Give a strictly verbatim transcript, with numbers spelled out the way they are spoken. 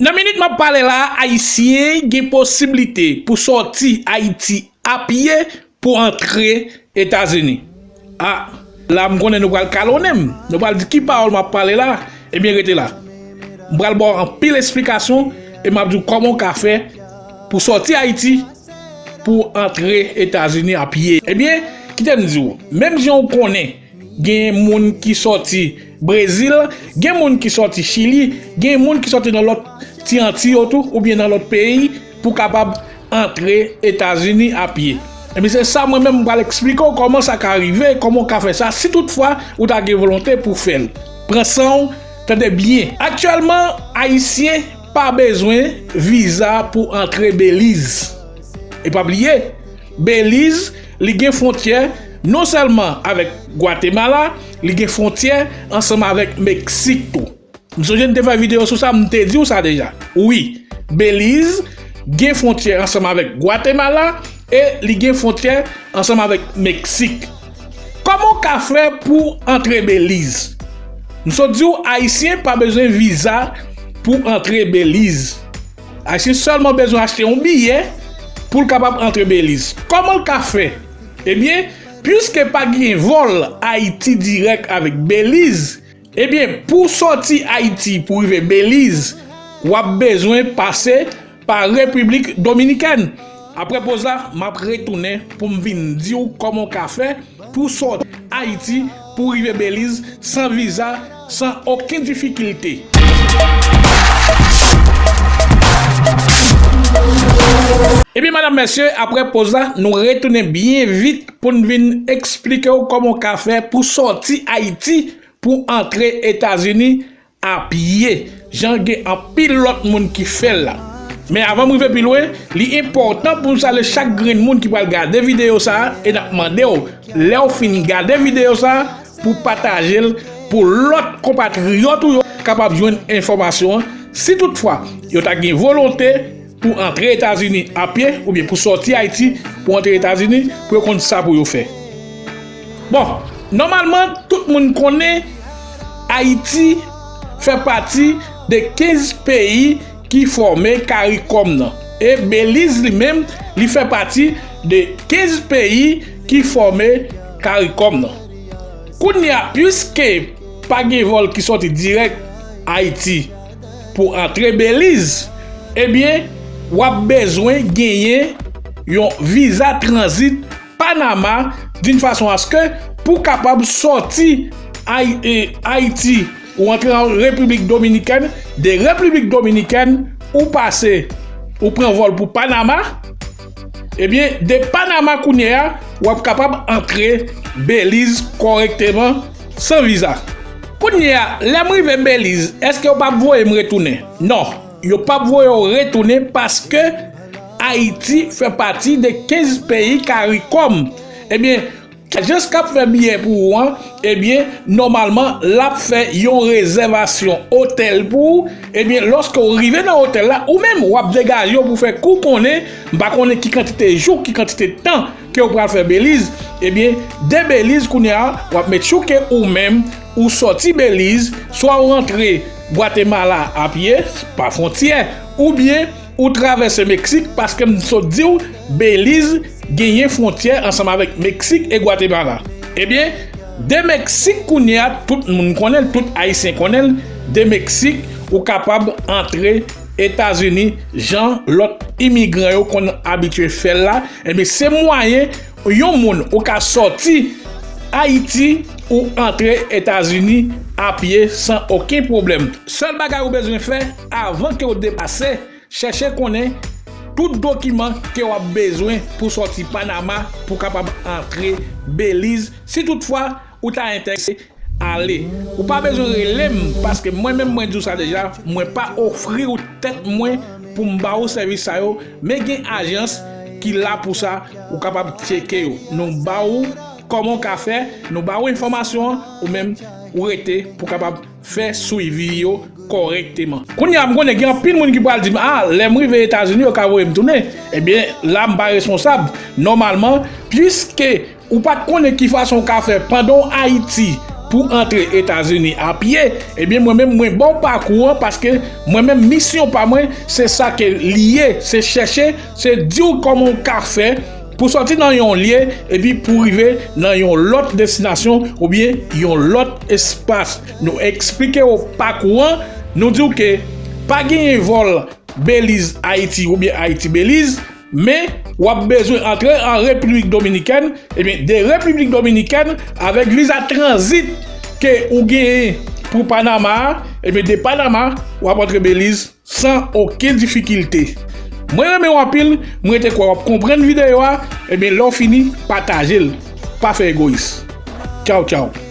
Nan minit m ap pale la, Ayisyen gen posiblite pou sòti Ayiti a pye pou antre Etazini. A, la m konnen nou pral kalonnen m. Nou pral di ki pawòl m ap pale la. Ebyen, rete la. M pral ba w anpil esplikasyon e m ap di w kòman w ka fè pou sòti Ayiti pou antre Etazini a pye. Ebyen, kite m di w, menm jan w konnen, gen moun ki sòti Brezil, gen moun ki sòti Chili, gen moun ki sòti nan lòt ti Anti yo tou, oubyen nan lòt peyi, pou kapab antre Etazini a pye. Ebyen, se sa mwen menm m pral eksplike w kòman sa ka rive, kòman w ka fè sa, si toutfwa ou ta gen volonte pou fè l. Pran san w, tande byen. Aktyèlman, Ayisyen pa bezwen viza pou antre Beliz. E pa bliye, Beliz, li gen fwontyè non sèlman avèk Gwatemala, li gen fwontyè ansanm avèk Meksik tou. M sonje m te fè videyo sou sa, m te di w sa deja. Wi, Beliz gen fwontyè ansanm avèk Gwatemala e li gen fwontyè ansanm avèk Meksik. Kòman w ka fè pou antre Beliz? M sot di w, Ayisyen pa bezwen viza pou antre Beliz. Ayisyen sèlman bezwen achte yon biyè pou l kapab antre Beliz. Kòman l ka fè? Ebyen, piske pa gen vòl Ayiti dirèk avèk Beliz, ebyen, pou w sòti Ayiti pou w rive Beliz, w ap bezwen pase pa Repiblik Dominikèn. Apre poz la, m ap retounen pou m vin di w kòman w ka fè pou w sòti Ayiti pou w rive Beliz san viza, san okenn difikilte. Ebyen, madam, mesye, apre poz la, nou retounen byen vit pou n vin eksplike w kòman w ka fè pou sòti Ayiti pou antre Etazini a pye, jan gen anpil lòt moun ki fè l la. Men avan m rive pi lwen, li enpòtan pou m salye chak grenn moun ki pral gade videyo sa a, e n ap mande w, lè w fin gade videyo sa a, pou w pataje l pou lòt konpatriyòt ou yo kapab jwenn enfòmasyon an, si toutfwa yo ta gen volonte pou antre Etazini a pye, oubyen pou sòti Ayiti pou antre Etazini, pou yo konn sa pou yo fè. Bon, nòmalman, tout moun konnen Ayiti fè pati de kenz peyi ki fòme Karikòm nan. E Beliz li menm, li fè pati de kenz peyi ki fòme Karikòm nan. Kounye a, piske pa gen vòl ki sòti dirèk Ayiti pou antre Beliz, ebyen, w ap bezwen genyen yon viza tranzit Panama, d'une façon à ce que pou w kapab sòti Ay-, e, Ayiti, ou antre an Repiblik Dominikèn, de Repiblik Dominikèn, ou pase, ou pran vòl pou Panama, ebyen, de Panama kounye a, w ap kapab antre Beliz kòrèkteman, san viza. Kounye a, lè m rive Beliz, èske yo p ap voye m retounen? Non, yo p ap voye w retounen paske Ayiti fè pati de kenz peyi Karikòm. Ebyen, ajans k ap fè biyè pou ou an, ebyen, nòmalman, l ap fè yon rezèvasyon otèl pou ou. Ebyen, lòske w rive nan otèl la, ou menm, w ap degaje w pou fè kou konnen, m pa konnen ki kantite jou, ki kantite tan ke w pral fè Beliz. Ebyen, de Beliz, kounye a, w ap met chouke ou menm, ou sòti Beliz, swa w rantre Gwatemala a pye, pa fwontyè, oubyen ou travèse Meksik, paske m sot di w, Beliz genyen fwontyè ansanm avèk Meksik e Gwatemala. Ebyen, de Meksik kounye a, tout moun konnen l, tout Ayisyen konnen l, de Meksik, ou kapab antre Etazini jan lòt imigran yo konn abitye fè l la. Ebyen, se mwayen yon moun ou ka sòti Ayiti ou antre Etazini a pye san okenn pwoblèm. Sèl bagay ou bezwen fè avan ke w deplase, chèche konnen tout dokiman ke w ap bezwen pou sòti Panama pou kapab antre Beliz, si toutfwa ou ta enterese ale. Ou pa bezwen rele m, paske mwen menm mwen di w sa deja, mwen pa ofri w tèt mwen pou m ba w sèvis sa yo, men gen ajans ki la pou sa, ou kapab tcheke yo. Nou ba w kòman w ka fè, nou ba w enfòmasyon an, ou menm ou rete pou kapab fè swivi yo kòrèkteman. Kounye a, m konnen gen anpil moun ki pral di m, "A, lè m rive Etazini, yo ka voye m tounen." Ebyen, la m pa responsab. Nòmalman, piske ou pa t konnen ki fason w ka fè pandan w Ayiti pou antre Etazini a pye, ebyen mwen menm mwen ba w pakou an, paske mwen menm misyon pa mwen se sa ke li ye, se chèche, se di w kòman w ka fè pou sòti nan yon lye epi pou rive nan yon lòt destinasyon oubyen yon lòt espas. Nou eksplike w pakou an, nou di w ke pa genyen vòl Beliz Ayiti oubyen Ayiti Beliz, men w ap bezwen antre an Repiblik Dominikèn, ebyen de Repiblik Dominikèn avèk viza tranzit ke ou genyen pou Panama a, ebyen de Panama w ap antre Beliz san okenn difikilte. Mwen renmen w anpil, mwen te kwè w ap konprann videyo a, ebyen lè w fini pataje l. Pa fè egoyis. Tchaw tchaw.